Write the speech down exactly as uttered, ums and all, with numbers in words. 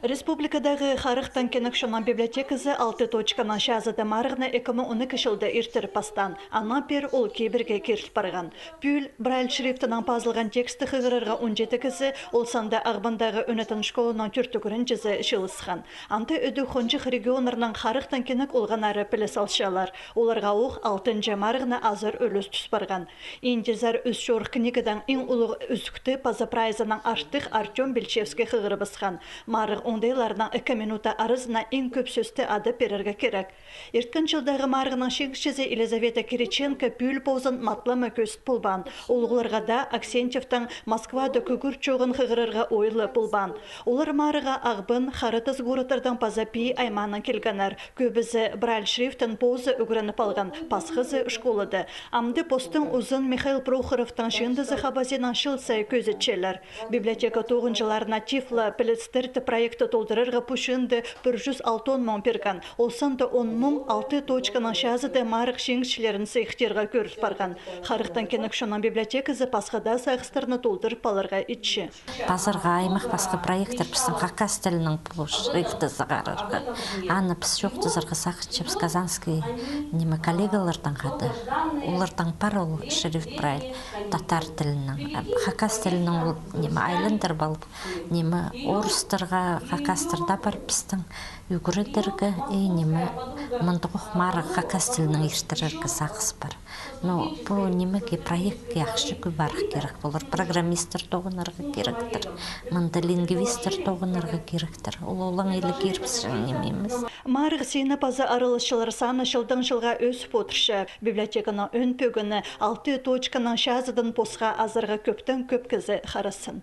Республикадағы харахтаң кенек чонның библиотеказы «Алты точканың чазыды» марығны ікі муң он ікі чылда иртіріп пастаан. Аннаң пеер ол кибірге киріл парған. Пӱӱл брайль шрифтінең пазылған тексті хығырарға он читі кізі, ол санда Ағбандағы ӧнетін школаның тӧрт ӱгренҷізі, чыылысхан. Анда ідӧк хонҷых регионнарның харахтаң кенек олғаннары піліс алчалар. Оларға ох алтынҷы марығны азар ӱлӱс тӱс парған. Индезер ӱс чорых книгадаң иң улуғ ӱзӱкті паза прайзынаң артых Артём Бельчевский хығырыбысхан. Марығ оңдайларынаң ікі минута аразына иң кӧп сӧсті адап пирерге кирек. Ирткен чылдағы марығның чиңісчізі Елизавета Кириченко пӱӱл позын матлама кӧзіт полбаан. Улуғларға даа Аксентьевтің Москвада кӱгӱр чооғын хығырарға ойлы полбаан. Олар марығға Ағбан, Хара Тас городтардаң паза Пии аймаанаң килгеннер. Кӧбізі брайль шрифтін позы ӱгреніп алған, пасхазы школада. Амды постың узын Михаил Прохоровтың чыындызы хабазинаң чыл сай кӧзітчелер. Библиотека тоғынҷыларына «Тифло пілістірді» проекті толдырарға пу чыынды пір чӱс алтон муң пирген. Ол санда он муң «Алты точканың чазыды» марығ чиңісчілерін сыйыхтирға кӧріл парған. Харахтаң кенек чонның библиотеказы пасха даа сағыстарны толдырып аларға итче. Пазарға аймах пасха проекттер пістің хакас тілінің пу шрифті сығарарға. Аны піс чоохтазарға сағынчабыс Казанский ниме коллегалардаң хада. Олардаң пар ол шрифт брайль татар тілінің. А хакас тілінің ол ниме айландырып алып, ниме орыстарға, хакастарда пар пістің ӱгредерге, и ниме мындағ ох марығ хакас тілінің иртірерге сағыс пар. Но пу нимеге, проектке ахча кӧп арах кирек полар. Программисттер тоғынарға киректір. Мында лингвисттер тоғынарға киректір. Ол олаң иле кирібісчең ниме нимес. Марығ сині паза араласчылар саны чылдаң чылға ӧсіп одырча. Библиотеканың ӧӧн пӧгініне «Алты точканың чазыдын» посха азарға кӧптең кӧп кізі харассын.